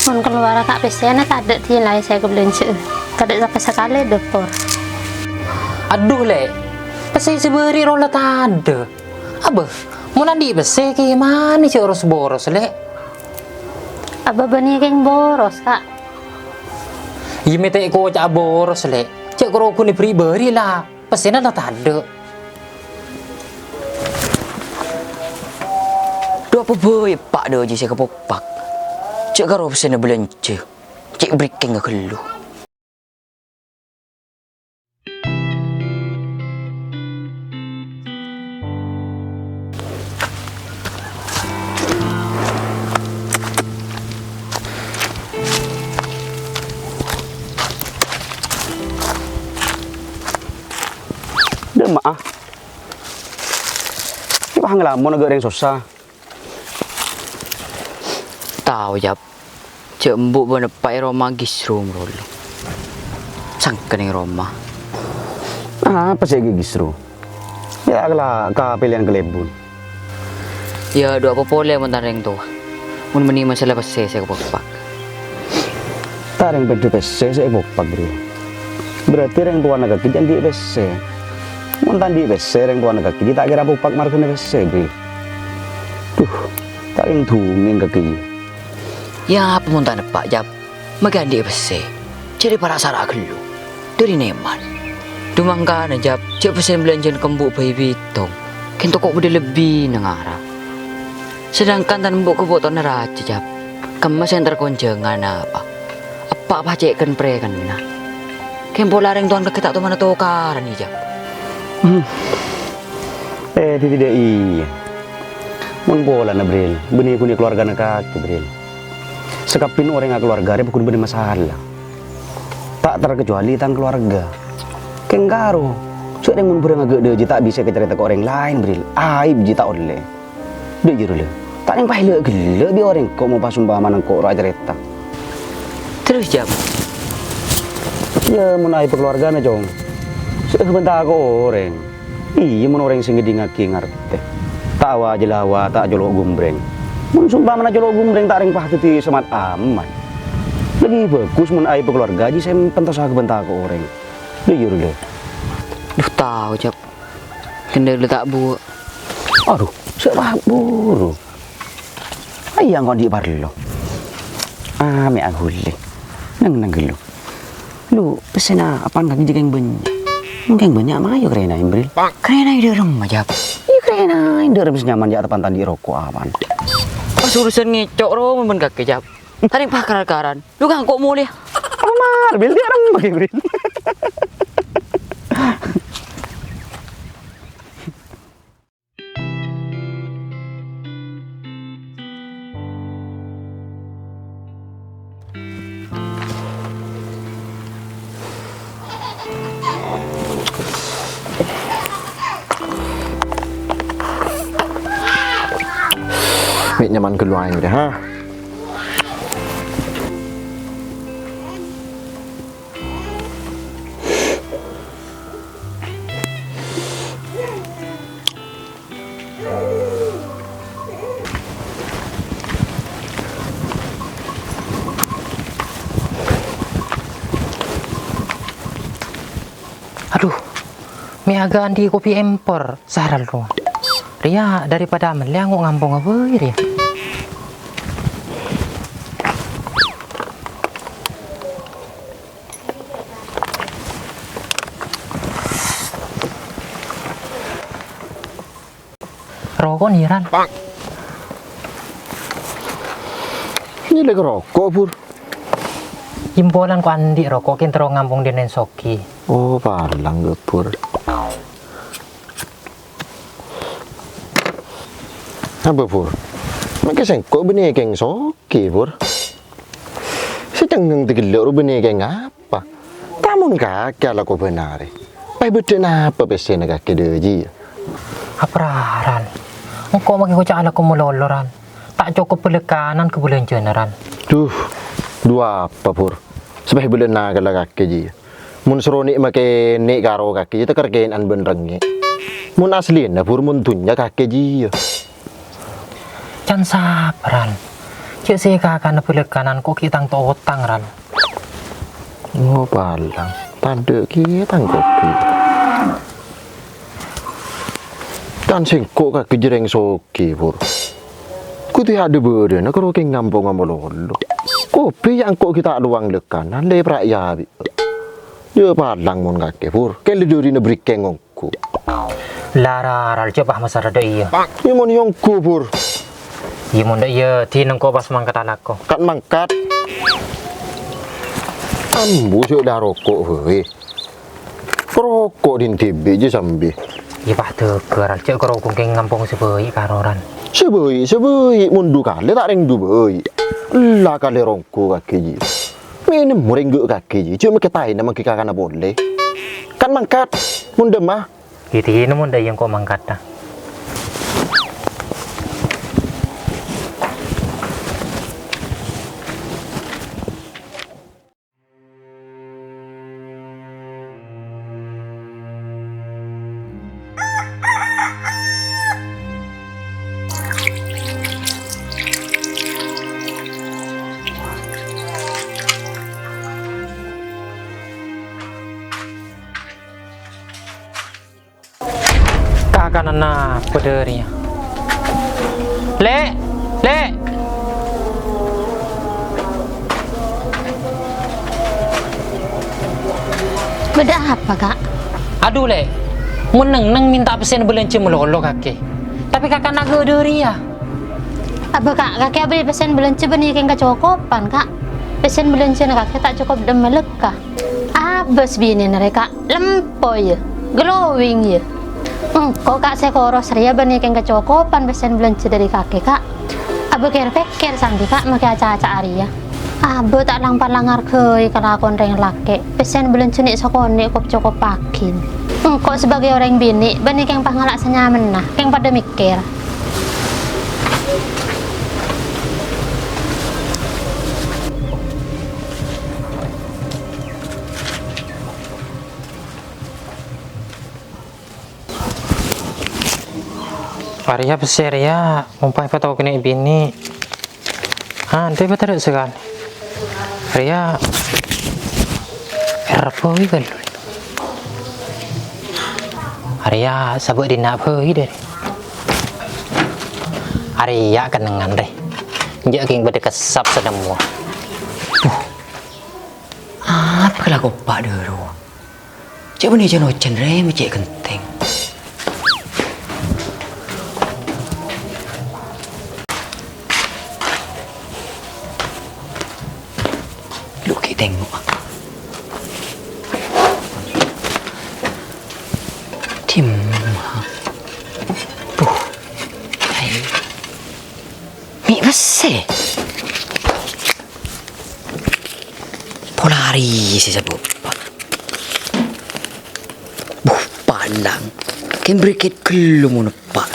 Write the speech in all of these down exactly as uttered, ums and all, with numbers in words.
Mon kalowar, Ka', pèssèna tadâ' dhina la sè èkabâlânjhâ'â. Tadâ' sapa sakalè, Dâ', Pur. Adhu, Lè'. Pèssè sè bâri' rowa la tadâ'. Abbâ, mon andi' pèssè, kè ma'ana jhâ' ros-boros, Lè'? Abbâ bânnè kèng boros, Ka'. Iyâ, mè' ta' èkoca'a boros, Lè'. Jhâ' karo ghun èberri' bâri' la. Pèssèna la tadâ'. Dhu apa bhâi eppa' dâjâ sè èkapopak. Jhâ' karo pèssèna bâlânjhâ, cè' bhrikèngnga ghâllu. Dâ' emma'a. Kè pas ngalamon aghâ' rèng sossa. Tao, Jab. Jhâ' embu' bân eppa' è roma gisru marollo. Sangka neng roma. Apa sè ghi' gisru? Yâ, kala kapèlèyan kalèbun. Yâ, dhu apa polè mon tang rèng towa. Mon bânnè masalah pèssè sè èpopak. Ta' rèng bâdâ pèssè sè èpopak, Bril. Berarti rèng towana kakè jiyâ andi' pèssè. Mon ta' andi' pèssè, rèng towana kakè jiyâ ta' kèra popak marghâna pèssè, Bril. Dhu, ta' rèng dhungèng kakè jiyâ. Yâ, apa mon ta' neppa', Jab? Makè andi' pèssè. Jhâ' rè para' sara ghâllu. Dâri nèman. Dhu mangkana, Jab, jhâ' pèssèna bâlânjhâna ka embu' bhâi bhidhâng. Kèng tako' bâdâ lebbina ngara. Sedangkan tang embu' kabhutowanna rajâ, Jab. Kemma sè èntar konjhângan apa? Eppa' pacè'an prèkènna. Kèng pola rèng towana kakè ta' tomanna tokaran, yâ, Jab. Hmm. Eh, dhâddhi dâ' iyâ. Mon polana, Bril, bânnè ghun è kalowargana kakè, Bril. Sakabbhiyânna orèng akalowarga rè paggun bâdâ masalah. Ta' terkecuali tang kalowarga. Kèng karo, jhâ' rèng mon bârâng aghâ' dâjâ ta' bisa èkacarèta ka orèng laèn, Bril. Aib jiyâ ta' ollè. Dâ' iyâ, Rul. Ta' rèng paèla' ghellâ' bi' orèng ko' mopa sompamana engko' rowa acarèta. Terros, Jab? Yâ, mon aèbhâ kalowargana, Cong. Sè èbhânta ka orèng. Iyâ, mon orèng sè ngèdingngaghi ngartè. Ta' wa-jalawa, ta' colo' gumbrèng. Mon sompamana colo' gumbrèng ta' rèng pas dhâddhi somat-amat. Lebbi bhâghus mon aèbhâ kalowarga jiyâ sè pentosa èbhânta ka orèng. Dâ' iyâ, Rul. Dhu, tao, Jab. Kendala ta' buwâ'. Adhu, sè' buru. Ayo, engko' andi' parlo. Ah, mè' aghuli. Neng-neng ghâllu. Lu, pèssèna apaan kakè jiyâ kèng bânnya'? Mon kèng bânnya', mayu karènaè, Bril. Karènaè dâ'remma, Jab? Iyâ, karènaè dâ'remma sè nyaman, jhâ' teppa' ta' andi' roko' apaan. Pas urusan ngèco' roma bân kakè, Jab. Ta' rèng pas kar-karan. Lu kan engko' molè. Apa mar, Bril? Dâ'remma, Bril. Mè' nyaman ghâllu aèng rè, ha? Adhu, mè' aghâ' andi' kopi èmpor, saral rowa. Rèya daripada mellè ango' ngampongnga bhâi rèya. Roko' nèran. Nyellè ka roko', Pur. Impolan ko' andi' roko' kèng terro ngampong dhi' Neng Sogi. Oh, palang, Pur. Apa, Pur? Mangkè sengko' bânnè kèng Sogi, Pur. Sè cengngeng tèghellâ' ro bânnè kèng apa? Tamon kakè alako bân arè. Pas bâdâ napa pèssèna kakè dâjâ, yâ? Apraran. Engko' makè koca' alako malolo, Ran. Ta' cokop bâlâkanan kabhâlânjhâna, Ran. Dhu, dhu apa, Pur? Sè pas bâlâna kala kakè jiyâ. Mon soro nè' makè nè' karo kakè jiyâ, tèkèr kèna'an bân rengngè'. Mon aslina, Pur, mon dhunnya kakè jiyâ. Can sabhârân. Cè' sè kakana bâlâkana engko' ghi' tang-totang, Ran. Oh, palang. Tadâ' kèya tang kopi. Kan sèngko' kakè jârèng soghi, Pur. Kodhu adâ' bâdâna karo kèng ngampong malolo. Kopi ya engko' ghi' ta' lowang lèkana, lè pra' ya bi'. Ya palang mon kakè, Pur. Kèng lè dârina bherri' kèng ongghu. Lara, ral, coba masara dâ' iyâ. Iyâ mon iyâ ongghu, Pur. Iyâ mon dâ' iyâ, dinengko pas mangkat alako. Kat-mangkat. Ambu sè la roko' bhâi. Roko' din dhibi' jâ sambi. Iyâ, pas dâgâ, ral, jhâ' karo kèng ngampong sè bhâi karo, ran. Sè bhâi, sè bhâi, mon du kalè ta' rèng du bhâi. Ella kalè rongko kakè jiyâ. Mènem rèng ghu' kakè jiyâ. Jhâ' mèkkè taèna manggi kakana polè. Kan mangkat, mon dâ' emma. Ghi' dinah mon dâ' iyâ engko' mangkatta. Kakananna bâdâ rèya. Lè'! Lè'! Bâdâ apa, Ka'? Adhu, Lè'. Mon neng-enneng mènta pèssèna bâlânjhâ malolo kakè. Tapè kakana ghâdâ rèya. Abbâ, Ka', kakè abâli pèssèna bâlânjhâ bânnè kèng kacokopan, Ka'. Pèssèna bâlânjhâna kakè ta' cokop dâ' emma lèkka. Abâs binèna rè, Ka'. Lempo, yâ. Glowing, yâ. Engko', Ka', sè koros rèya bânnè kèng kacokopan pèssèna bâlânjhâ dâri kakè, Ka'. Abbâ kèr-pèkkèr sambi, Ka', makè acaca'a rèya. Abbâ ta' lang-palang ngarghâi kalakowan rèng lakè'. Pèssèna bâlânjhâ nè' sakonè' kop-cokopaghi. Engko' sabâgâi orèng binè', bânnè kèng pas ngala' sanyamenna, kèng padâ mèkkèr. Arèya pèssè rèya, mon pas èpatokè nè' binè'. Ah, ente' patara' sakalè. Arèya, èrep bhâi ghâllu. Arèya sabâ' dinna' bhâi dâri. Arèya kennengngan, rè. Enjâ' kèng bâdâ kessap sadhâmmowa. Duh. Apa la koppa' dâ' rowa? Cè' bânnè jân-ojân rè, ma' cè' ghentèng. Lu ghi' tengngo'. Dimma? Buh. Hai. Mè' pèssè. Polari sè sabâbâ. Buh, palang. Kembreket ghâllu mon eppa'.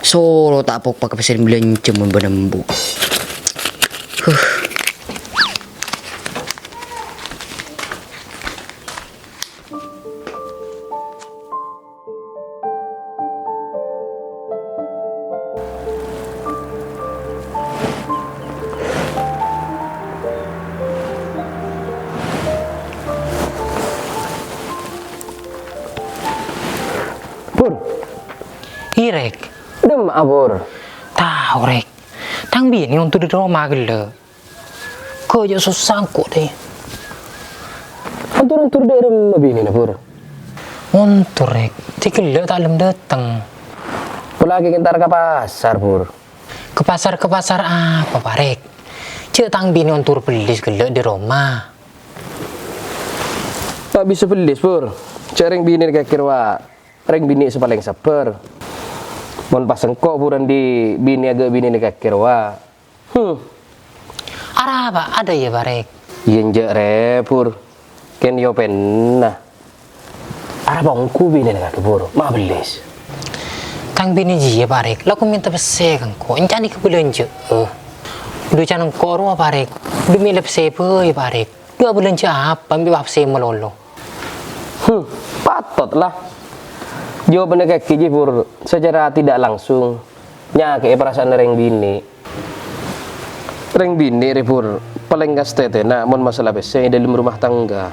Soro ta' popa ka pèssè bâlânjhâ mon bânembu. Huh. Pur. Iyâ, Rèk. Dimma'a, Pur? Tao, Rèk. Tang binè ontor dâri roma ghellâ'. Ghâjâ sossa engko' rè. Ontor-ontor dâ' remma binèna, Pur? Ontor, Rèk. Dâri ghellâ' ta' lem dâteng. Polana ghi' entar ka pasar, Pur. Ka pasar, ka pasar apa, Rèk? Jhâ' tang binè ontor bellis ghellâ' dâri roma. Ta' bisa bellis, Pur. Jhâ' rèng binè kakè rowa rèng binè' sè palèng sabbhâr. Mon pas engko' Pur andi' binè aghâ' binèna kakè rowa. Hmm. Arapa? Adâ' iyâ, Parèk? Iyâ, enjâ' rè, Pur. Kèng yo penna. Arapa ongghu binèna kakè, Pur? Ma' bellis. Tang binè jiyâ, Parèk. La ko mènta pèssè ka engko'. Èncana èkabâlânjhâ'â. Dhu can engko' rowa, Parèk. Dhu mèlè pèssè bhâi, Parèk. Dhu abâlânjhâ apa bi' pèssè malolo? Hmm, patot la. Jawabanna kakè jiyâ, Pur, secara tidak langsung nyakè'è perasaanna rèng binè'. Rèng binè' rè, Pur, palèng kastètèna mon masalah pèssè è dhâlem rumah tangga.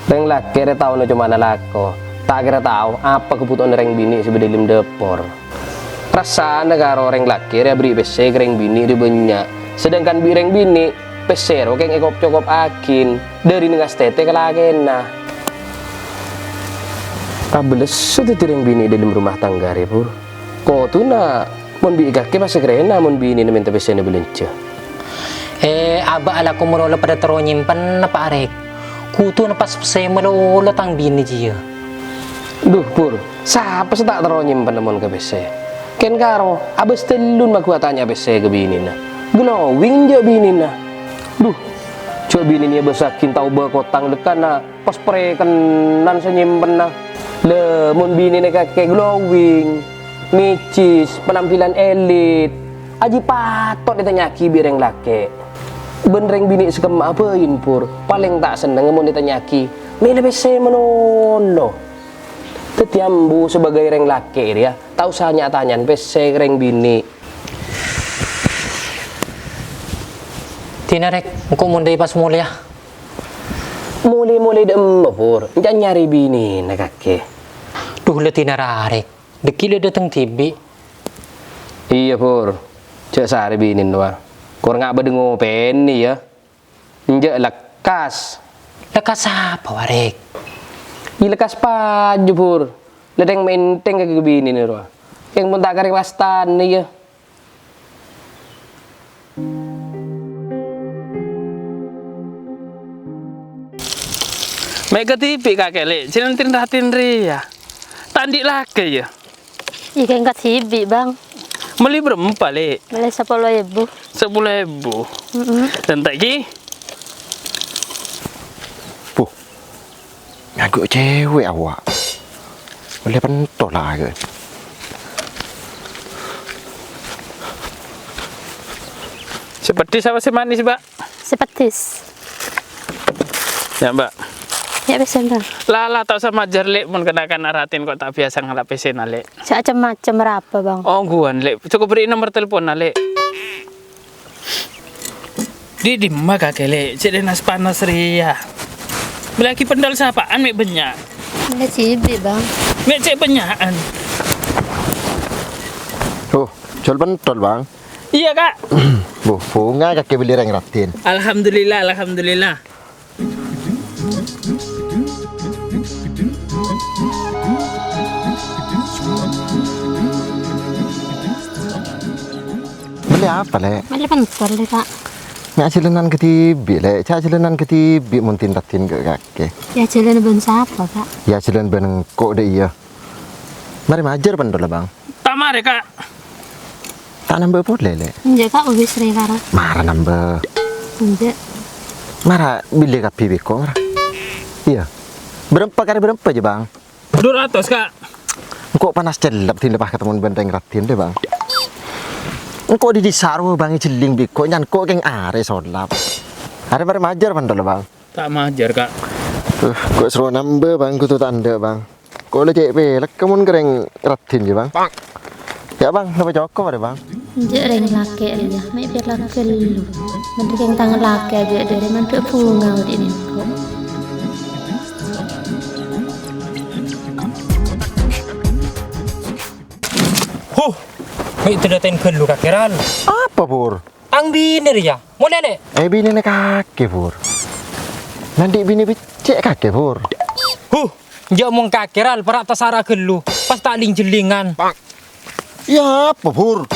Rèng lakè' rè taona coma alako, ta' kèra tao apa kabhutowanna rèng binè' sè bâdâ è dhâlem dâpor. Rassana karo rèng lakè' rè aberri' pèssè ka rèng binè' rè bânnya', sedangkan bi' rèng binè' pèssè rowa kèng èkop-cokopaghi dhâri ngastètè ka lakèna. Kabellessa dhâddhi rèng binè' è dhâlem rumah tangga rè, Pur. Kodhuna mon bi' kakè pas èkarèna mon binèna mènta pèssèna bâlânjhâ. Eh, abâ' alako malolo padâ terro nyèmpenna, Pa' Arèk. Kodhuna pas pèssè malolo tang binè jiyâ. Dhu, Pur, sapa sè ta' terro nyèmpenna mon ka pèssè? Kèng karo, abâs tellun maguwa tanya pèssè ka binèna. Glowing jâ' binèna. Dhu, jâ' binèna èabâsaghi tao bâkotang lèkana. Pas parèkennan sè nyèmpenna. Lè, mon binèna kakè glowing, mèjis, penampilan elit, ajiyâ patot ètanya'aghi bi' rèng lakè'. Bân rèng binè' sè kemma'a bhâi, Pur, palèng ta' sennengnga mon ètanya'aghi mèlè pèssè malolo. Dhâddhi ambu sebagai rèng lakè' rèya, ta' osa nya'-tanya'an pèssè ka rèng binè'. Dina, Rèk, engko' mon dhâi pas molèya. Molè-molè dâ'emma, Pur? Ènca' nyarè binèna kakè. Dhu, la dina ra, Rèk. Dhâggi' la dâteng dhibi'. Iyâ, Pur. Jâ' sarè binèna rowa. Kor nga' bâdâ ngopèna, yâ. Enjâ' lekkas. Lekkas apa, Rèk? Iyâ, lekkas paju, Pur. La dheng-mèndheng ka binèna rowa. Kèng mon ta' karè wastana, yâ. Mè' kadhibi' kakè, Lè', jhâlân tin-ratin rèya. Ta' andi' lakè, yâ? Iyâ, kèng kadhibi', Bang. Mellè bârâmpa, Lè'? Mellè sapolo èbu. Sapolo èbu. Heeh. Dânta'aghi. Buh. Ngangghuy cewek awak. Olle pentol la, kan. Sè peddhis apa sè manis, Mbak? Sè peddhis. Yâ, Mbak. Yâ, pèssèna, Bang. La, la, ta' osa majâr, Lè', mon kèng-kèng aratin kok ta' biyasa ngala' pèssèna, Lè'. Sè cem-macem ra apa, Bang? Ongghuwân, Lè'. Cokop bherri'i nomer telponna, Lè'. Dhi' dimma kakè, Lè'? Cè' dânas-panas rèya. Mellèaghi pentol sapa'an mè' bânnya'? Mellè dhibi', Bang. Mè' cè' bânnya'an. Oh, jhuwâl pentol, Bang? Iyâ, Ka'. Bu, bhunga kakè bellè rèng raddhin. Alhamdulillah, alhamdulillah. Mellè apa, Lè'? Mellè pentol, Lè', Ka'. Nga' jhâlânan kadhibi', Lè'. Jhâ' jhâlânan kadhibi' mon tin-raddhin ka kakè. Yâ, jhâlân bân sapa, Ka'? Yâ, jhâlân bân engko', Dhi', iyâ. Marè majâr pentolla, Bang. Ta' marè, Ka'. Ta' nambâ polè, Lè'? Enjâ', Ka', wis rè karo. Mara nambâ. Enjâ'. Mara bilâ kabbhi bi' engko', mara. Iyâ. Bârâmpa karè bârâmpa jâ, Bang? Du ratos, Ka'. Engko' panas cellep dina pas katemmo bân rèng raddhin, Lè', Bang. Engko' dhi' dissa' rowa, Bang, èjhelling bi' engko', nya' engko' kèng arè solap. Arè marè majâr pentolla, Bang. Ta' majâr, Ka'. Uh, engko' soro nambâ, Bang, kodhu ta' endâ', Bang. Engko' la cè' pèlèk mon ka rèng raddhin, yâ, Bang. Yâ, Bang, napa cokop arè, Bang? Enjâ' rèng lakè' rèya, mè' pèlèk ghâllu. Mandhâr kèng tang lakè' ajâ' dâri mandhâr bhunga odi' nèko. Huh, mè' dâlâten ghâllu kakè, Ral. Apa, Pur? Tang binè rèya. Molè, Lè'. Eh, binèna kakè, Pur. Nandi' binè beccè' kakè, Pur. Huh, enjâ' mon kakè, Ral, para' tasara ghâllu, pas ta' ling-jhellingan. Yâ apa, Pur?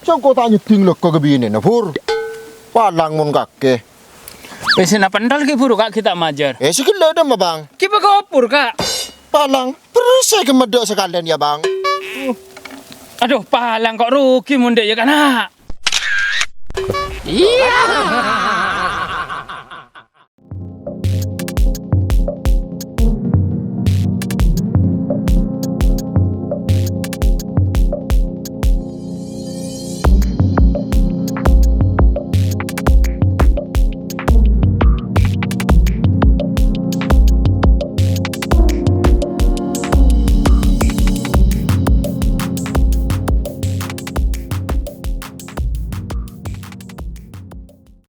Sèngko' ta' nyeddhing lèko ka binèna, Pur. Palang mon kakè. Wis, sèna penthol ghi' buru, Ka', ghi' ta' majâr. Eh, sè ghellâ' dâmma, Bang? Ghi' pakobhur, Ka'. Palang, bersè ghemmeddhâ sakalèyan, yâ, Bang. Adhu, palang kok rugi mon dâ' iyâ, Ka', na'. Iyâ.